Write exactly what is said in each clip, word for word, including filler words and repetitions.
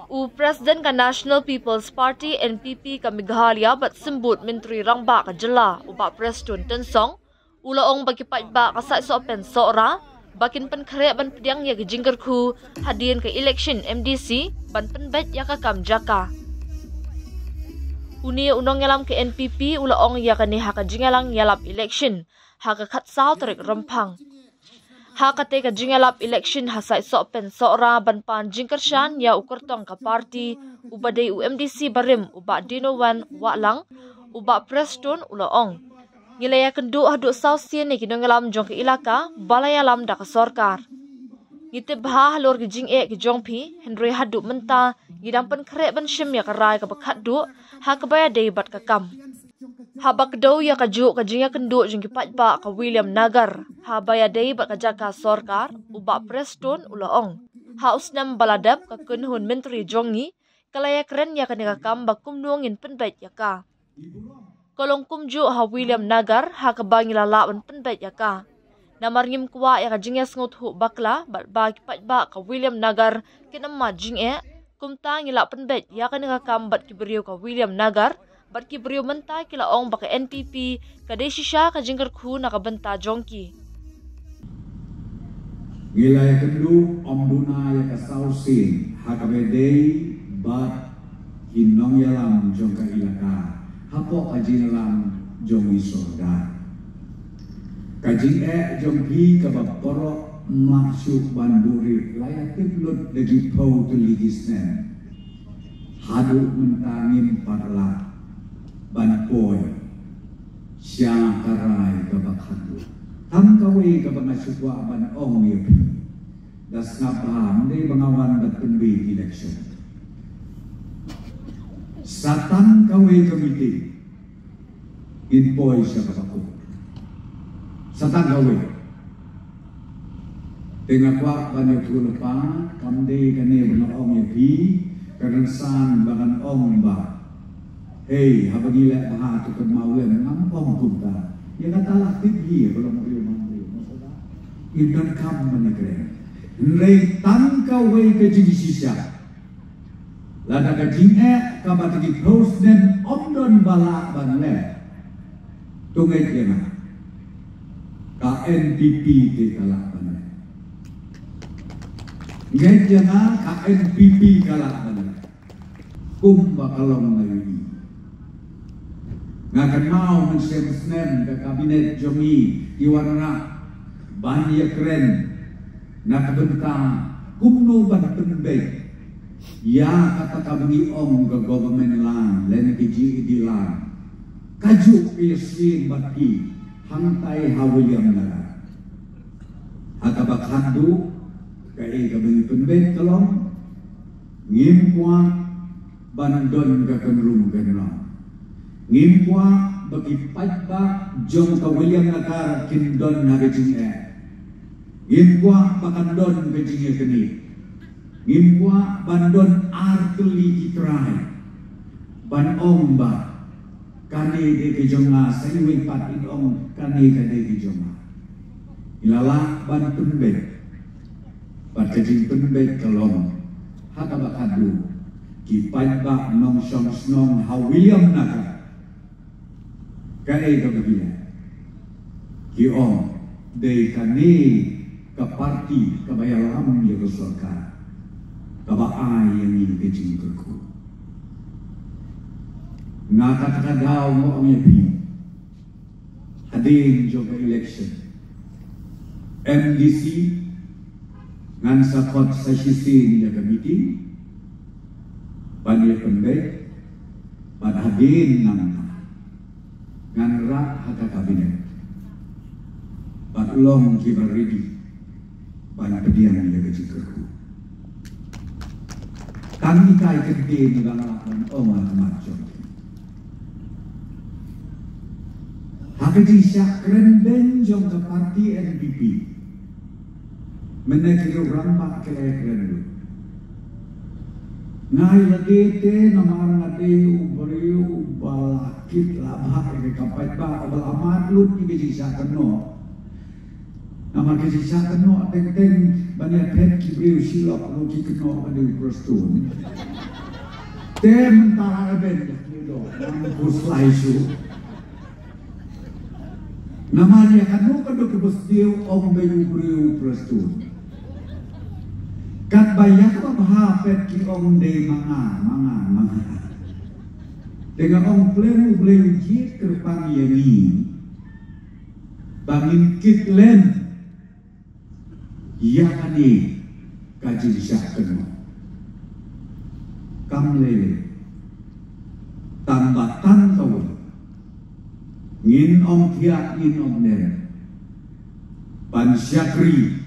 U President ka National People's Party, N P P, ka Meghalaya bad Symbud Myntri Rangbah ka Jylla, u Bah Prestone Tynsong, u la ong ba ki paidbah ka Saitsohpen Sohra ba kin pynkhreh ban pdiang ïa ki jingkyrkhu hadien ka election M D C ban pynbeit ïa ka kam jaka. Une u nongïalam ka N P P u la ong ïa kane ha ka jingïalang ïalap election ha ka khatsaw tarik Rymphang. Ha kata ka jingïalap election ha Saitsohpen Sohra ban pan jingkyrshan ïa u kyrtong ka party uba dei u M D C barim, u Bah Dinowan Wahlang, u Bah Prestone u la ong, ngi la ïakynduh haduh saw sien ïa ki nongïalam jong ka elaka ba la ïalam da ka sorkar. Ngi tip bha halor ki jingeh ki jong phi, hynrei haduh mynta ngi dang pynkhreh ban shim ïa ka rai kaba khatduh ha kaba ïadei bad ka kam. Haba kdew ïa kajuh ka jingïakynduh jong ki paidbah ka Williamnagar haba ïadei bad ka jaka sorkar, u Bah Prestone u la ong, ha u snem ba la dep ka kynhun myntri jong ngi ka la ïakren ïa kane ka kam ba kumno ngin pynbeit ïa ka. Ka long kumjuh ha Williamnagar ha kaba ngi la lah ban pynbeit ïa ka. Namar ngim kwah ïa ka jingïasngewthuh bakla bad ba ki paidbah ka Williamnagar kin ym mad jingeh, kumta ngi lah pynbeit ïa kane ka kam bad ki briew ka Williamnagar, bad ki briew mynta ki la ong ba ka N P P ka dei shisha ka jingkyrkhu na ka bynta jong ki. Ngi la ïakynduh ym duna ïa ka saw sien ha kaba ïadei bad ki nongïalam jong ka elaka hapoh ka jingïalam jong i sorkar. Ka jingeh jong phi kaba paralok mah shuh ban buhrieh la ïatip lut da ki phew tylli ki snem. Haduh mynta ngim pat lah ban poi sha ka rai kaba khatduh. Tang kawei kaba nga shu kwah ban ong ïa phi, da sngap bha, ym dei ba nga wan ban pynbeit election. Sa tang kawei ka meeting ngin poi sha kaba kut. Sa tang kawei. Te nga kwah ban ïathuh lypa, kam dei kane ba nga ong ïa phi, ka rynsan ba ngan ong ba, hei, haba ngi leh bha to kynmaw lem, ngam ong kumta. Ïa kata la tip hi, ba long briew, ngam briew, ngin donkam ban ïakren. Hynrei tang kawei ka jingshisha. Lada ka jingeh kaba te ki phew snem ym don ba lah ban leh, to ngeit ïa nga, ka N P P te ka lah ban leh. Ngeit ïa nga, ka N P P ka lah ban leh. Kumba ka long na ïohi. Nga kynmaw mynshem snem ka kabinet jong ngi ki wanrah ban ïakren na ka bynta kumno ban pynbeit ïa kata kaba ngi ong ka government land lane ka G E D land. Kajuh ka ïaseng bad ki hangtai ha Williamnagar. Ha kaba khatduh, kaei kaba ngi pynbeit ka long, ngim kwah ban don ka kynrum kynrong. Ngim kwah ba ki paidbah jong ka Williamnagar kin don ha ka jingeh. Ngim kwah ba kan don ka jingïaknieh. Ngim kwah ban don ar tylli ki trai ban ong ba kane dei ka jong nga, sa iwei pat in ong kane ka dei ka jong nga. Ngi la lah ban pynbeit. Bad ka jingpynbeit ka long, ha kaba khatduh, ki paidbah nongshong shnong ha Williamnagar, kaei kaba ki leh? Ki ong, dei kane ka parti kaba ïalam ïa ka sorkar kaba ai ïa ngi ka jingkyrkhu. Nga kata ka daw nga ong ïa phi, hadien jong ka election M D C, ngan sa khot sa shisien ïa ka meeting ban ïa pynbeit, bad hadien nangta ngan rah ha ka kabinet bad long kiba ready ban pdiang ïa ka jingkyrkhu. Tang itai ka dei ni ba nga lah ban ong ha khmat jong ki. Ha ka jingshah kren beiñ jong ka parti N P P, mynne ki riew rangbah ki la ïakren lut. Nga ïa lade te namar nga dei u briew ba la kit la bha ïa ka paidbah, ba la mad lut ïa ka jingshah kynnoh. Namar ka jingshah kynnoh teng teng ban ïa phet ki briew Shillong ruh ki kynnoh ba dei u Prestone. Te mynta la ben ïa ki doh, nang pus lai shu. Namar ïa kano kano kaba sdiew ong bad u briew u Prestone. Katba ïa kaba bha pet ki ong dei ma nga, ma nga, ma nga. Te nga ong pleng U Blei u jied kyrpang ïa ngi ba ngin kit lem ïa kane ka jingshah kynnoh. Kam lei lei, tang ba tang kawei ngin ym thiah, ngin ym nem ban shakri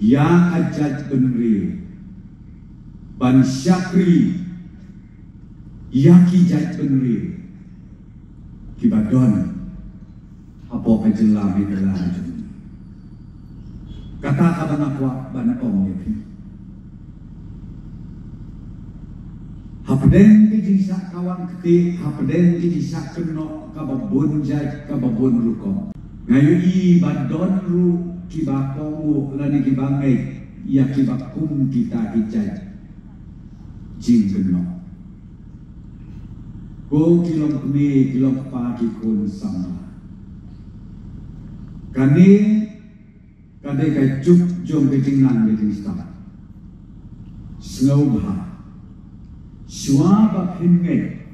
ïa ka jaitbynriew, ban shakri ïa ki jaitbynriew kiba don hapoh ka jylla Meghalaya jong ngi. Kata kaba nga kwah ban ong ïa phi. Hapdeng ka jingshah kawang kti, hapdeng ka jingshah kynnoh kaba bun jait, kaba bun rukom, nga ïohi ba don ruh kiba kohnguh lane kiba ngeit ïa kiba kum kita ki jait jingkynnoh. Ko ki longkmie, ki longkpa, ki khun samla, kane ka dei ka juk jong ka jingnang ka jingstad. Sngewbha, shuwa ba phin ngeit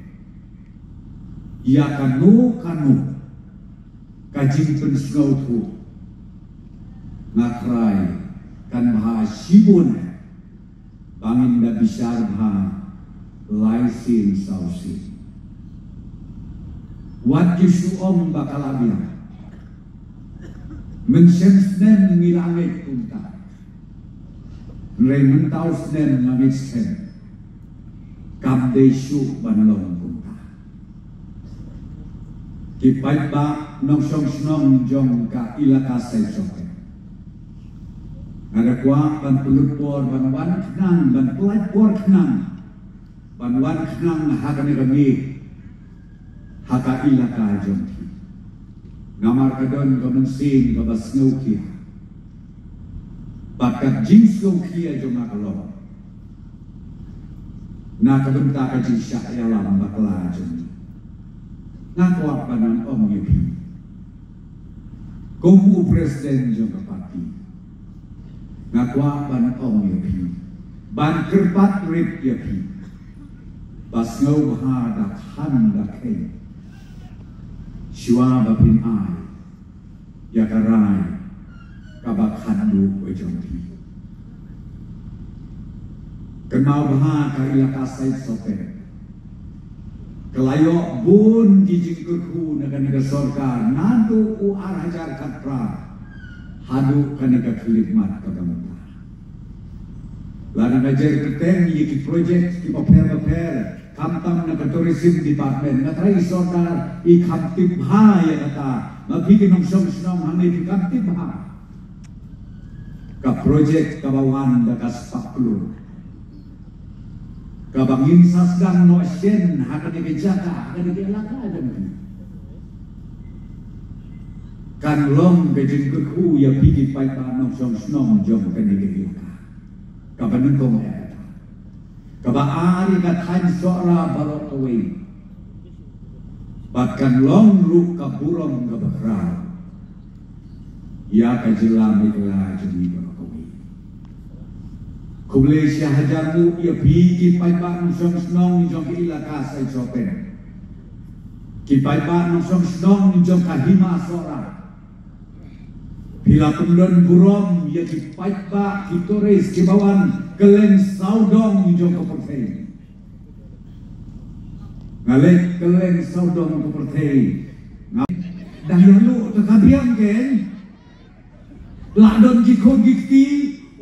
ïa kano kano ka jingpynsngewthuh, nga kyrpad, kan bha shibun ba ngin da bishar bha lai sien saw sien. Wat ju shu ong ba ka la biang. Mynshem snem ngi la ngeit kumta. Hynrei mynta u snem nga ngeit skhem kam dei shuh ban long kumta. Ki paidbah nongshong shnong jong ka Elaka Saitsoken, nga da kwah ban pynlut por ban wan khnang, ban pynlut por khnang ban wan khnang ha kane ka miet, ha ka Elaka jong phi. Namar ka don ka mynsiem kaba sngewkhia, bad ka jingsngewkhia jong nga ka long na ka bynta ka jingshah ïalam bakla jong ngi. Nga kwah ban ong ïa phi, kum u president jong ka party, nga kwah ban ong ïa phi, ban kyrpad rit ïa phi, ba sngewbha da khan da kheiñ shuwa ba phin ai ïa ka rai kaba khatduh ka jong phi. Kynmaw bha ka Elaka Saitsoken ka la ïoh bun ki jingkyrkhu na kane ka sorkar naduh u ar hajar khatphra haduh kane ka khyllipmat kaba mynta. La dang ka jer kyrteng ïa ki project kiba pher bapher, khamtam na ka tourism department, nga tharai i sorkar i kham tip bha ïa kata. Ma phi ki nongshong shnong hangne phi kham tip bha ka project kaba wan da ka spah klur, kaba ngin sa sdang noh shen ha kane ka jaka, ha kane ka elaka jong phi. Kan long ka jingkyrkhu ïa phi ki paidbah nongshong shnong jong kane ka elaka kaba nyngkong eh, kaba ar ïa ka thaiñ Sohra baroh kawei, bad kan long ruh ka burom kaba khraw ïa ka jylla Meghalaya jong ngi baroh kawei. Khublei shi hajar nguh ïa phi ki paidbah nongshong shnong jong ka Elaka Saitsoken, ki paidbah nongshong shnong jong ka Hima Sohra. Phi la pyndon burom ïa ki paidbah, ki tourist kiba wan kylleng sawdong jong ka pyrthei. Nga leit kylleng sawdong ka pyrthei, nga dang ïaluh ta ka biang kein. La don ki khun ki kti,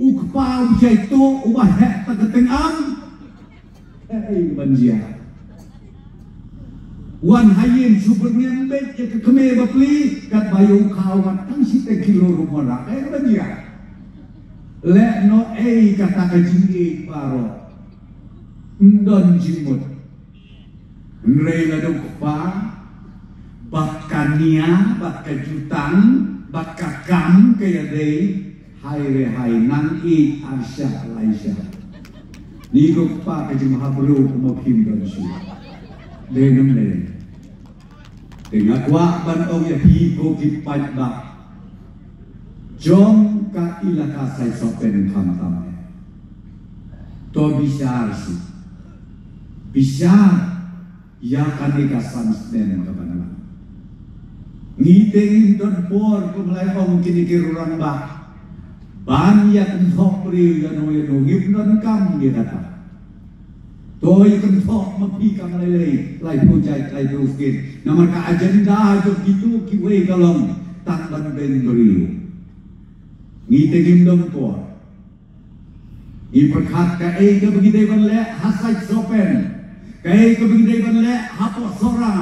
u kpa u jai tuh, uba heh ta ka tyngam. Ei, ban jia. Wan ha ïing shu pynïeng beit ïa ka kmie bapli, katba ïa u kha wat tang shiteng kilo ruh mara. Ei, ban jia. Leh noh ei kata ka jingïeit baroh. Ym don jingmut. Hynrei lada u kpa bad ka nia bad ka jutang bad ka kam ka ïadei, hai re hai, nang ïeit ar shah lai shah. Ni ko kpa ka jingmahapyrshah, kumno phim don shuh. Dei nang dei. Te nga kwah ban ong ïa phi ko ki paidbah jong ka ilaka Saisopen khamtam. To bishar sih. Bishar ïa kane ka san snem ka ban wan. Ngi te ngim don por, kum la ong kine ki rangbah, ban ïa kynthoh briew ïa no ïa no, ngim don kam ïa kata. To ïa kynthoh ma phi kam lei lei, laiphew jait, laiphew skit. Namar ka agenda jong kito kiwei ka long tang ban beiñ briew. Ngi te ngim don por. Ngi pyrkhat kaei kaba ngi dei ban leh ha Saisopen, kaei kaba ngi dei ban leh ha Sohra,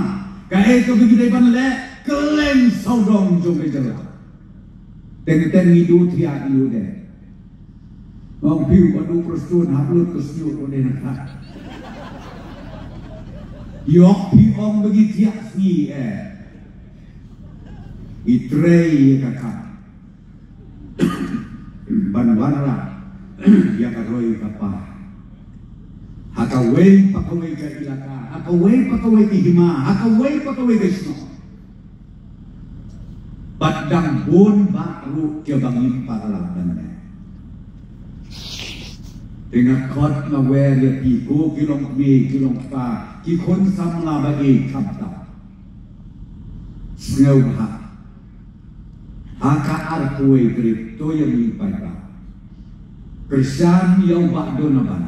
kaei kaba ngi dei ban leh kylleng sawdong jong ka jylla. Teng teng ngi duh thiah ngi duh deh. Ong phi u ba duh Prestone hap lut ka snieh u dei na ka. Ïoh phi ong ba ngi thiah sngi eh. Ngi trei ïa ka kam ban wanrah ïa ka roi ka par ha kawei pa kawei ka ilaka, ha kawei pa kawei ka hima, ha kawei pa kawei ka shnong. Bad dang bun bah ruh kiba ngim pat lah ban leh. Te nga khot nga wer ïa phi ko ki long kmie ki long kpa, ki khun samla ba ïeit khamtam. Sngewbha ha ka arphew wei tarik to ïa ngi paidbah. Kyrshan ïa u Bah Donovan.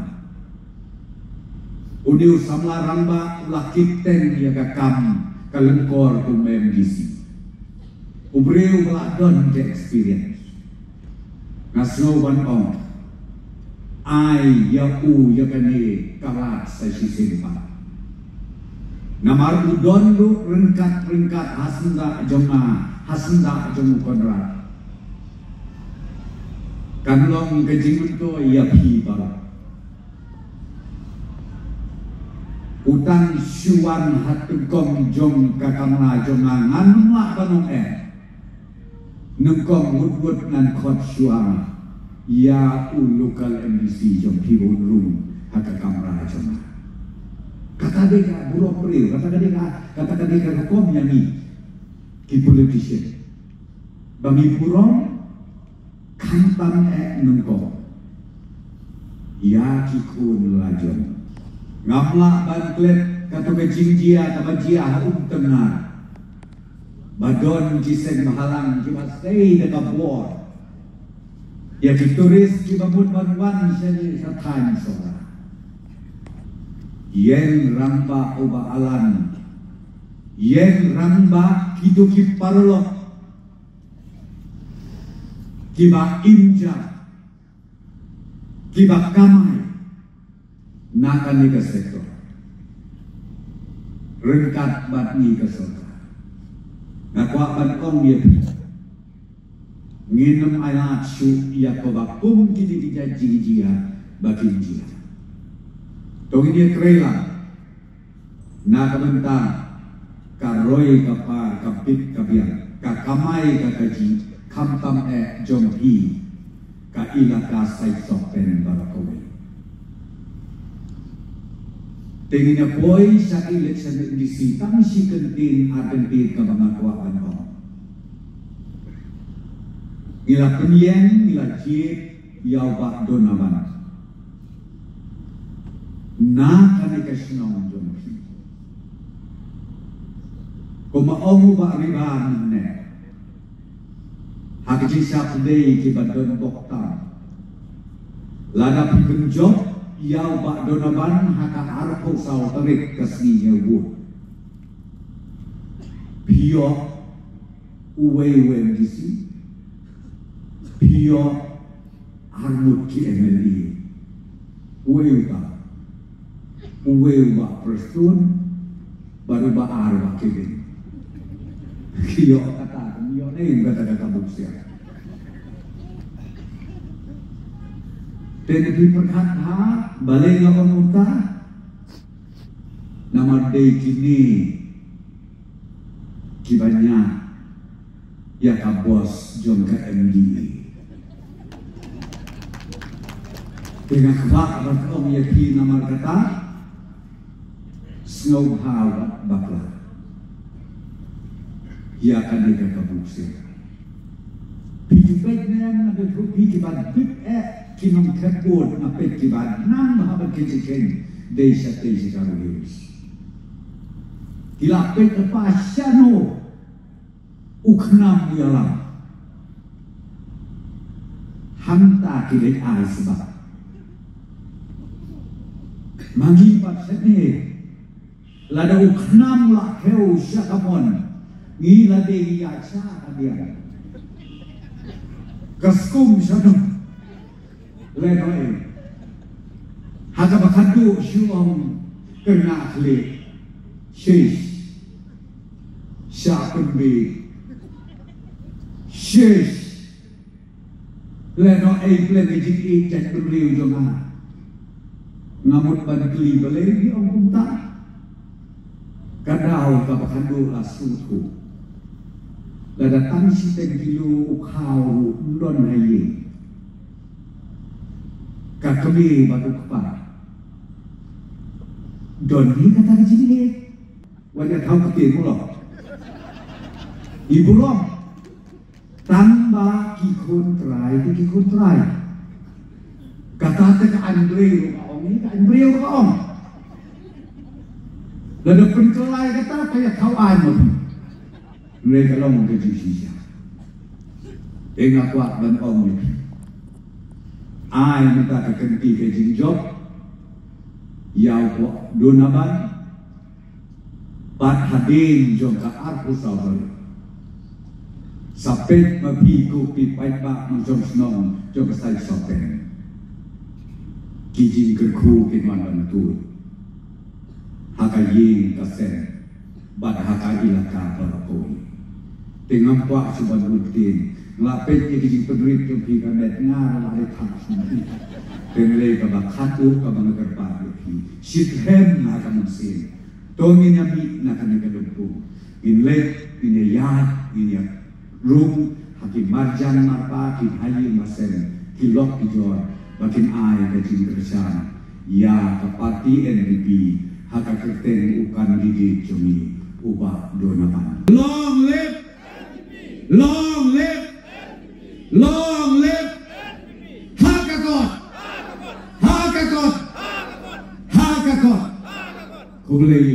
Une u samla rangbah u la kit teng ïa ka kam ka lyngkor kum MDC. U briew ba la don ka experience. Nga sngew ban ong, ai ïa u ïa kane ka lad sa shisien pat. Namar u don ruh ryngkat ryngkat ha syndah jong nga, ha syndah jong u Conrad. Kan long ka jingmyntoi ïa phi baroh. U tang shu wan ha tyngkong jong ka kamra jong nga, ngan ym lah ban ong eh. Nyngkong wut wut ngan khot shuwa ïa u local MDC jong phi ba un rung ha ka kamra jong nga. Kata dei ka burom briew, kata ka dei ka, kata ka dei ka rukom ïa ngi ki politician. Ba ngi burom khamtam eh nyngkong ïa ki khun lajong. Ngam lah ban klet kato ka jingjia kaba jia ha Umtyngnar. Ba don ki seng bhalang kiba sei da ka bor ïa ki tourist kiba mut ban wan sha, sha thaiñ Sohra. Ïeng rangbah u Bah Alan, ïeng rangbah kito ki paralok kiba im ja, kiba kamai na kane ka sektor ryngkat bad ngi ka sorkar. Nga kwah ban ong ïa phi, ngin ym ailad shuh ïa kaba kum kine ki jait jingjia ba kin jia. To ngin ïa trei lang na ka bynta ka roi ka par, ka bit ka biang, ka kamai ka kajih, khamtam eh jong phi ka ilaka Saisopen baroh kawei. Te ngin ïa poi sha election MDC tang shi kyntien ar kyntien kaba nga kwah ban ong. Ngi la pynïeng, ngi la jied ïa u Bah Donovan na kane ka shnong jong phi. Kumba ong u Bah Riba mynne ha ka jingshah pdeng kiba don bok tam, lada phi pynjop ïa u Bah Donovan ha ka arphew saw tarik ka sngi ñiew vote, phi ïoh uwei u MDC, phi ïoh arngut ki MLA. Uwei uta, uwei u Bah Prestone bad u Bah, ar u Bah Kevin. Ki ïoh kata, ki ïoh ne ïa kata ka buk siang. Te phi pyrkhat ha balei nga ong uta? Namar dei kine kiba ñiah ïa ka boss jong ka MDA. Nga kwah ban ong ïa phi namar kata, sngewbha bakla ïa kane ka kabu sien. Phi ju peit ne em, nga peit ruh phi kiba bit eh ki nongthep vote, nga peit kiba nang bha ban kynjah kynjah dei shatei sha ka Rohis. Ki la peit eh pa shano u khnam u ïalam. Hangta ki leit ai sbak. Ma ngi pat shane, lada u khnam la khew sha ka mon, ngi la dei ïa cha ka biang. Ka skum shano. Lehnohei, ha kaba khadduh shu ong kyrngah khlieh. Shish. Shah pynbiej. Shish. Lehnohei, pleng ka jingïeit jaitbynriew jong nga. Nga mut ban kylli balei ngi ong kumta. Ka daw kaba khadduh la sngewthuh. Lada tang shiteng kilo u khaw ruh ym don ha ïing. Ka kmie bad u kpa, don hi kata ka jingïeit? Wat ïa thaw ktien mo lo. I burom. Tang ba ki khun trai te ki khun trai. Kata te ka aiñ briew ruh ka ong, ka aiñ briew ruh ka ong. Lada pynkylla kata ka ïa thaw aiñ mo. Hynrei ka long ka jingshisha. Te nga kwah ban ong ïa phi, ai mynta ka kynti ka jingjop ïa u Donaban. Bad hadien jong ka arphew saw tarik, sa peit ma phi ko ki paidbah nongshong shnong jong ka Saisopen, ki jingkyrkhu kin wan ban tuid ha ka ïing ka sem bad ha ka ilaka baroh kawei. Te ngam kwah shuh ban bun ktien. Nga la peit ïa ki jingpynrit jong phi ka met nga la dei thap shuh. Te hynrei kaba khadduh kaba nga kyrpad ïa phi, shitrhem ha ka mynsiem. To ngin ïa mih na kane ka lympung. Ngin leit, ngin ïa ïaid, ngin ïa rung ha ki marjan marpa, ki ha ïing ha sem, ki lok ki jor, ba kin ai ka jingkyrshan ïa ka party N P P ha ka kyrteng u candidate jong ngi, u Bah Donaban. Long live! Long live! Long live! Ha ka kot! Ha ka kot! Ha ka kot! Khublei.